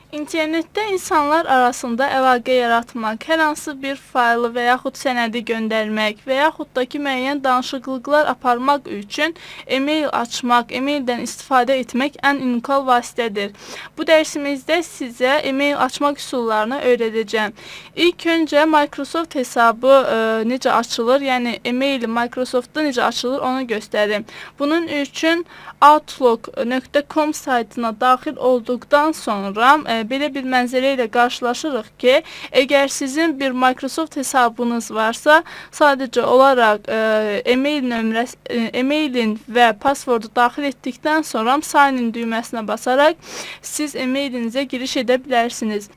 İnternetdə insanlar arasında əlaqə yaratmaq, hər hansı bir faylı və yaxud sənədi göndərmək və yaxud da ki, müəyyən danışıqlıqlar aparmaq üçün e-mail açmaq, e-maildən istifadə etmək ən unikal vasitədir. Bu dərsimizdə sizə e-mail açmaq üsullarını öyrədəcəm. İlk öncə Microsoft hesabı necə açılır, yəni e-mail Microsoftda necə açılır onu göstərim. Bunun üçün outlook.com saytına daxil olduqdan sonra belə bir mənzərə ilə qarşılaşırıq ki, əgər sizin bir Microsoft hesabınız varsa, sadəcə olaraq e-mail nömrəsi, e-mailin və passwordu daxil etdikdən sonra sign in düyməsinə basaraq siz e-mailinizə giriş edə bilərsiniz.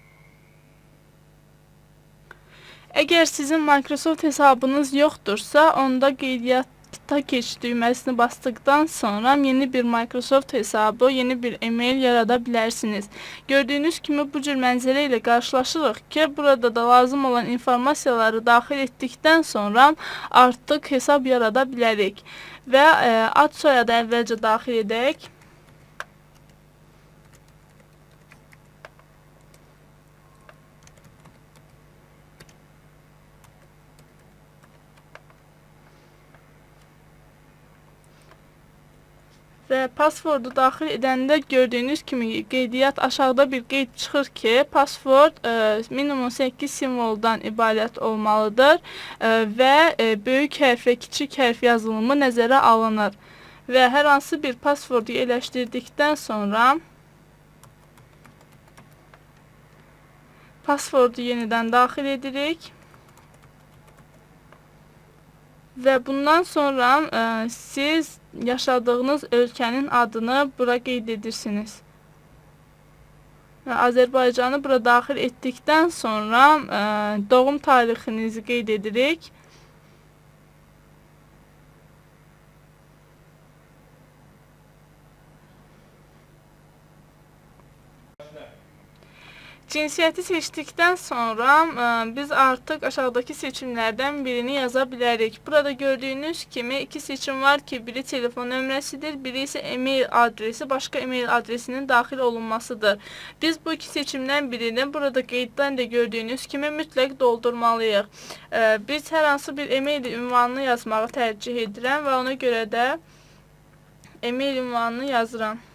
Əgər sizin Microsoft hesabınız yoxdursa, onda qeydiyyata keç düyməsini basdıqdan sonra yeni bir Microsoft hesabı, yeni bir e-mail yarada bilərsiniz. Gördüyünüz kimi bu cür mənzərə ilə qarşılaşırıq ki, burada da lazım olan informasiyaları daxil etdikdən sonra artıq hesab yarada bilərik. Və ad soyadı əvvəlcə daxil edək. Və passwordu daxil edəndə gördüyünüz kimi qeydiyyat aşağıda bir qeyd çıxır ki, password minimum 8 simvoldan ibarət olmalıdır və böyük hərf və kiçik hərf yazılımı nəzərə alınır. Və hər hansı bir passwordu yerləşdirdikdən sonra passwordu yenidən daxil edirik. Və bundan sonra siz yaşadığınız ölkənin adını bura qeyd edirsiniz. Və Azərbaycanı bura daxil etdikdən sonra doğum tarixinizi qeyd edirik. Cinsiyyəti seçdikdən sonra biz artıq aşağıdakı seçimlərdən birini yaza bilərik. Burada gördüyünüz kimi iki seçim var ki, biri telefon nömrəsidir, biri isə e-mail adresi, başqa e-mail adresinin daxil olunmasıdır. Biz bu iki seçimdən birini burada qeyddən də gördüyünüz kimi mütləq doldurmalıyıq. Biz hər hansı bir e-mail ünvanını yazmağı tərcih edirəm və ona görə də e-mail ünvanını yazıram.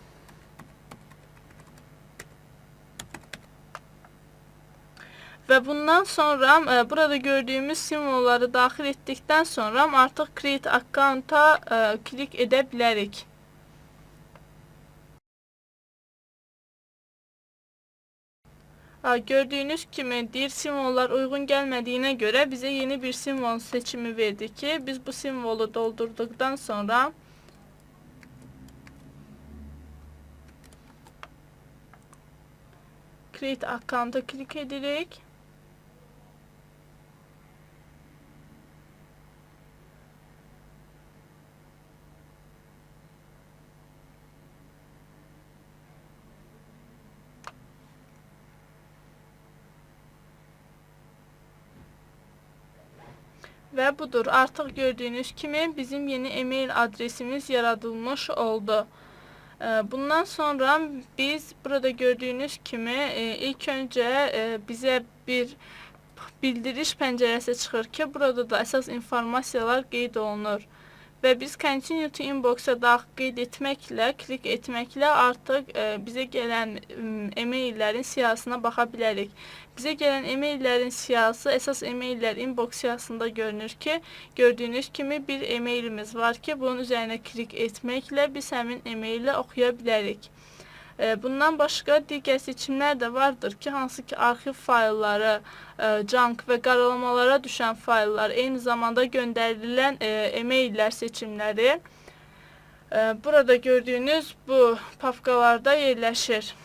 Və bundan sonra burada gördüyümüz simvolları daxil etdikdən sonra artıq Create Account-a klik edə bilərik. Gördüyünüz kimi deyir simvollar uyğun gəlmədiyinə görə bizə yeni bir simvol seçimi verdi ki, biz bu simvolu doldurduqdan sonra Create Account-a klik edirik. Və budur, artıq gördüyünüz kimi bizim yeni e-mail adresimiz yaradılmış oldu. Bundan sonra biz burada gördüyünüz kimi ilk öncə bizə bir bildiriş pəncərəsi çıxır ki, burada da əsas informasiyalar qeyd olunur. Və biz Continue to Inbox-a daxil qeyd etməklə, klik etməklə artıq bizə gələn e-maillərin siyahısına baxa bilərik. Bizə gələn e-maillərin siyahısı, əsas e-maillər inbox siyahısında görünür ki, gördüyünüz kimi bir e-mailimiz var ki, bunun üzərinə klik etməklə biz həmin e-maili oxuya bilərik. Bundan başqa digər seçimlər də vardır ki, hansı ki arxiv faylları, junk və qaralamalara düşən fayllar, eyni zamanda göndərilən e-maillər seçimləri burada gördüyünüz bu papkalarda yerləşir.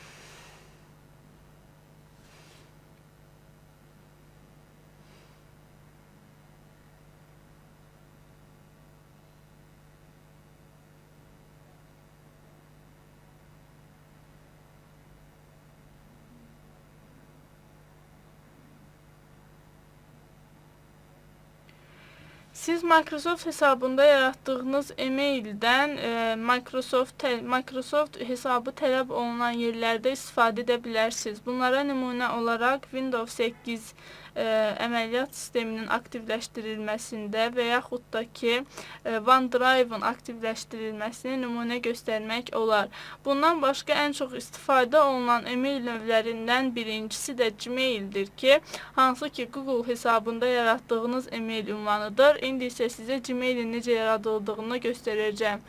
Siz Microsoft hesabında yaratdığınız e-maildən Microsoft hesabı tələb olunan yerlərdə istifadə edə bilərsiniz. Bunlara nümunə olaraq Windows 8 əməliyyat sisteminin aktivləşdirilməsində və yaxud da ki OneDrive-ın aktivləşdirilməsini nümunə göstərmək olar. Bundan başqa ən çox istifadə olunan e-mail növlərindən birincisi də Gmail-dir ki, hansı ki Google hesabında yaratdığınız e-mail ünvanıdır. İndi isə sizə Gmail-in necə yaradıldığını göstərəcəm.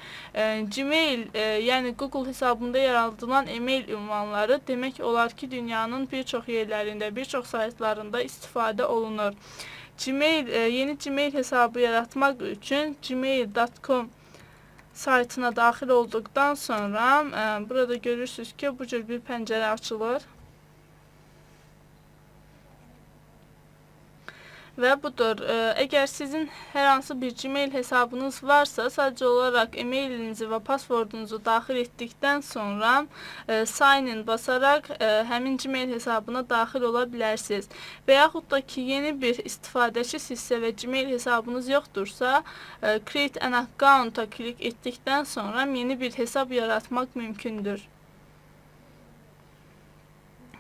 Gmail, yəni Google hesabında yaradılan e-mail ünvanları demək olar ki, dünyanın bir çox yerlərində, bir çox saytlarında istifadə olunur. Gmail, yeni Gmail hesabı yaratmaq üçün gmail.com saytına daxil olduqdan sonra burada görürsünüz ki, bu cür bir pəncərə açılır. Və budur. Əgər sizin hər hansı bir Gmail hesabınız varsa, sadəcə olaraq e-mailinizi və passwordunuzu daxil etdikdən sonra sign in basaraq həmin Gmail hesabına daxil ola bilərsiniz. Və yaxud da ki, yeni bir istifadəçisinizsə və Gmail hesabınız yoxdursa, Create an Account-a klik etdikdən sonra yeni bir hesab yaratmaq mümkündür.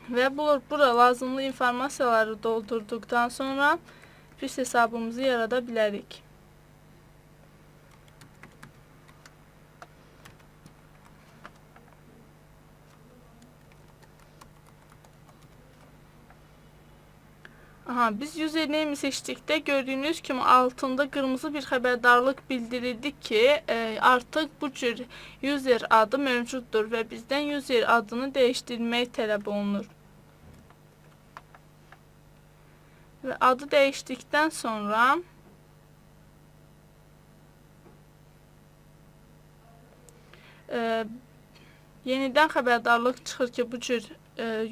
Və bura lazımlı informasiyaları doldurduqdan sonra biz hesabımızı yarada bilərik. Aha, biz username seçdikdə gördüyünüz kimi altında qırmızı bir xəbərdarlıq bildirildi ki, artıq bu cür user adı mövcuddur və bizdən user adını dəyişdirmək tələb olunur. Və adı dəyişdikdən sonra yenidən xəbərdarlıq çıxır ki, bu cür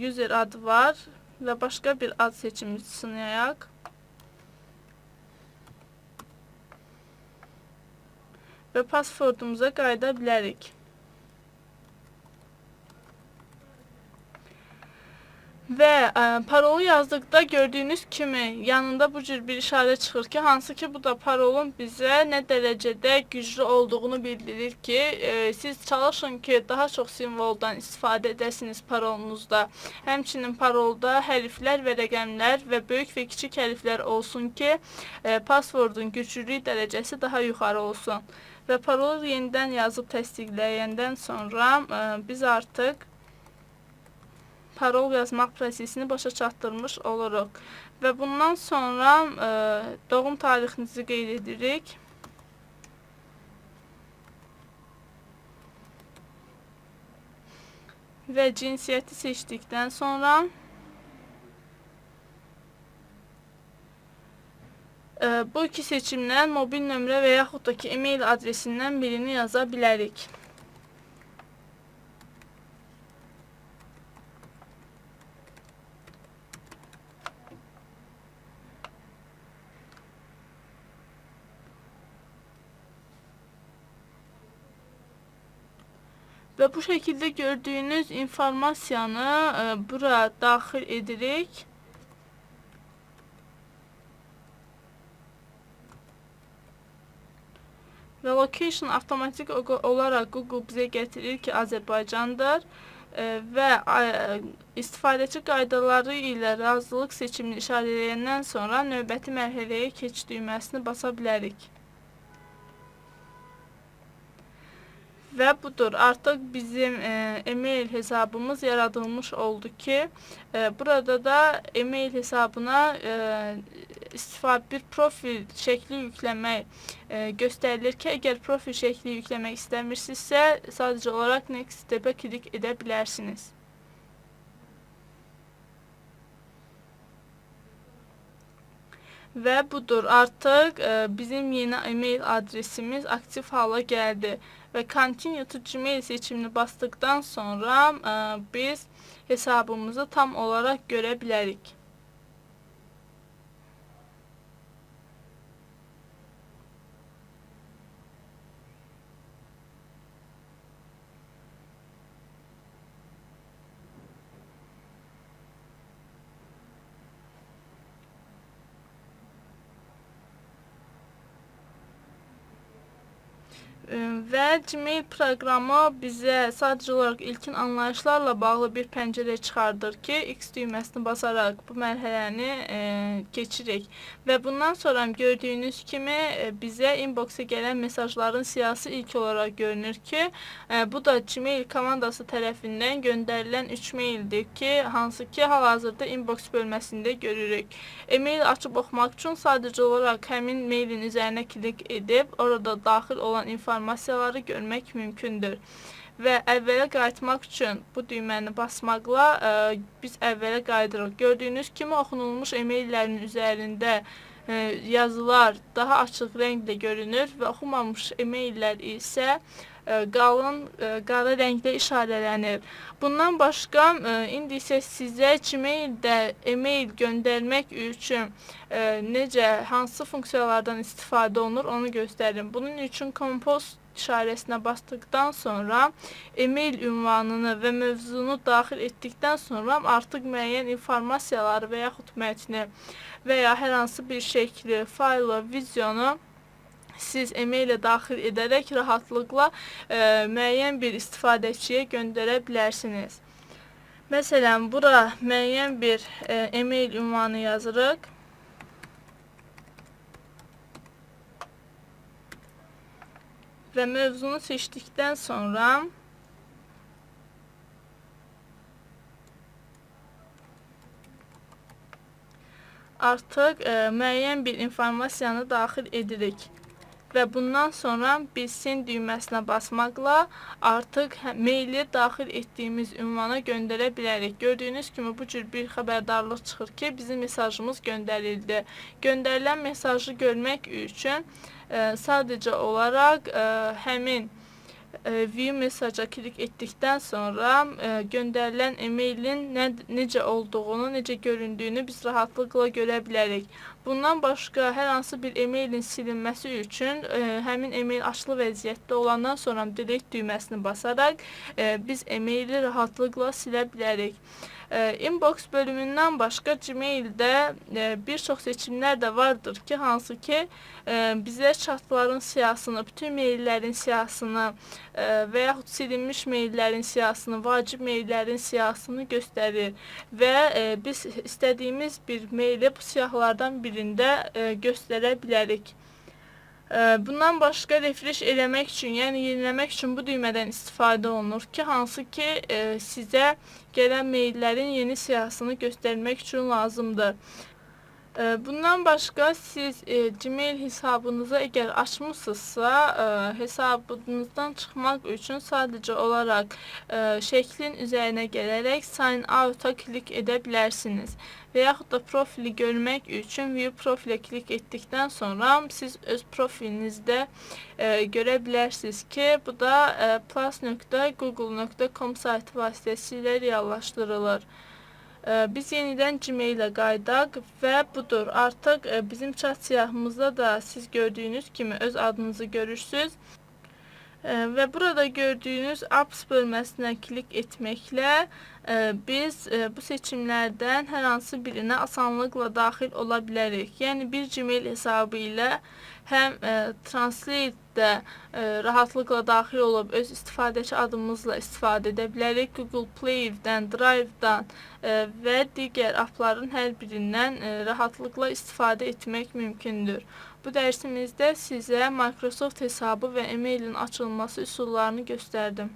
user adı var və başqa bir ad seçimi sınayaq. Və passwordumuza qayıda bilərik. Və parolu yazdıqda gördüyünüz kimi yanında bu cür bir işarə çıxır ki, hansı ki bu da parolun bizə nə dərəcədə güclü olduğunu bildirir ki, siz çalışın ki, daha çox simvoldan istifadə edəsiniz parolunuzda. Həmçinin parolda hərflər və rəqəmlər və böyük və kiçik hərflər olsun ki, passwordun güclülük dərəcəsi daha yuxarı olsun. Və parolu yenidən yazıb təsdiqləyəndən sonra biz artıq parol yazmaq prosesini başa çatdırmış oluruq. Və bundan sonra doğum tarixinizi qeyd edirik. Və cinsiyyəti seçdikdən sonra bu iki seçimdən mobil nömrə və yaxud da ki, e-mail adresindən birini yaza bilərik. Və bu şəkildə gördüyünüz informasiyanı bura daxil edirik. Və location avtomatik olaraq Google bizə gətirir ki, Azərbaycandır. Və istifadəçi qaydaları ilə razılıq seçimini işarələyəndən sonra növbəti mərhələyə keç düyməsini basa bilərik. Və budur, artıq bizim e-mail hesabımız yaradılmış oldu ki, burada da e-mail hesabına bir profil şəkli yükləmək göstərilir ki, əgər profil şəkli yükləmək istəmirsinizsə, sadəcə olaraq Next Step-ə klik edə bilərsiniz. Və budur, artıq bizim yeni e-mail adresimiz aktiv hala gəldi. Və Continue to Gmail seçimini basdıqdan sonra biz hesabımızı tam olaraq görə bilərik. Və Gmail proqramı bizə sadəcə olaraq ilkin anlayışlarla bağlı bir pəncərə çıxardır ki, X düyməsini basaraq bu mərhələni keçirik. Və bundan sonra gördüyünüz kimi bizə inbox-a gələn mesajların siyahısı ilk olaraq görünür ki, bu da Gmail komandası tərəfindən göndərilən 3 maildir ki, hansı ki hal-hazırda inbox bölməsində görürük. E-mail açıb oxumaq üçün sadəcə olaraq həmin mailin üzərinə klik edib orada daxil olan informasiyaları görmək mümkündür. Və əvvələ qayıtmaq üçün bu düyməni basmaqla biz əvvələ qayıdırıq. Gördüyünüz kimi oxunulmuş e-maillərin üzərində yazılar daha açıq rənglə görünür və oxunmamış e-maillər isə qalın qara rənglə işarələnir. Bundan başqa indi isə sizə Gmail-də e-mail göndərmək üçün necə, hansı funksiyalardan istifadə olunur, onu göstərim. Bunun üçün Compose işarəsinə basdıqdan sonra e-mail ünvanını və mövzunu daxil etdikdən sonra artıq müəyyən informasiyaları və yaxud mətni və ya hər hansı bir şəkli, faylı, videonu siz e-mailə daxil edərək rahatlıqla müəyyən bir istifadəçiyə göndərə bilərsiniz. Məsələn, bura müəyyən bir e-mail ünvanı yazırıq. Və mövzunu seçdikdən sonra artıq müəyyən bir informasiyanı daxil edirik. Və bundan sonra biz send düyməsinə basmaqla artıq maili daxil etdiyimiz ünvana göndərə bilərik. Gördüyünüz kimi bu cür bir xəbərdarlıq çıxır ki, bizim mesajımız göndərildi. Göndərilən mesajı görmək üçün sadəcə olaraq həmin view mesaja klik etdikdən sonra göndərilən e-mailin necə olduğunu, necə göründüyünü biz rahatlıqla görə bilərik. Bundan başqa hər hansı bir e-mailin silinməsi üçün həmin e-mail açılı vəziyyətdə olandan sonra delete düyməsini basaraq biz e-maili rahatlıqla silə bilərik. Inbox bölümündən başqa Gmail-də bir çox seçimlər də vardır ki, hansı ki bizə chatların siyahısını, bütün maillərin siyahısını və yaxud silinmiş maillərin siyahısını, vacib maillərin siyahısını göstərir və biz istədiyimiz bir maili bu siyahılardan birində göstərə bilərik. Bundan başqa refresh eləmək üçün, yəni yeniləmək üçün bu düymədən istifadə olunur ki, hansı ki sizə gələn maillərin yeni siyahısını göstərmək üçün lazımdır. Bundan başqa siz Gmail hesabınızı əgər açmısınızsa, hesabınızdan çıxmaq üçün sadəcə olaraq şəklin üzərinə gələrək Sign Out-a klik edə bilərsiniz. Və yaxud da profili görmək üçün View Profilə klik etdikdən sonra siz öz profilinizdə görə bilərsiniz ki, bu da plus.google.com saytı vasitəsilə reallaşdırılır. Biz yenidən Gmail-ə qayıdaq və budur. Artıq bizim chat siyahımızda da siz gördüyünüz kimi öz adınızı görürsünüz. Və burada gördüyünüz Apps bölməsinə klik etməklə biz bu seçimlərdən hər hansı birinə asanlıqla daxil ola bilərik. Yəni bir Gmail hesabı ilə həm Translate-də rahatlıqla daxil olub öz istifadəçi adımızla istifadə edə bilərik. Google Play-dən, Drive-dan və digər appların hər birindən rahatlıqla istifadə etmək mümkündür. Bu dərsimizdə sizə Microsoft hesabı və e-mailin açılması üsullarını göstərdim.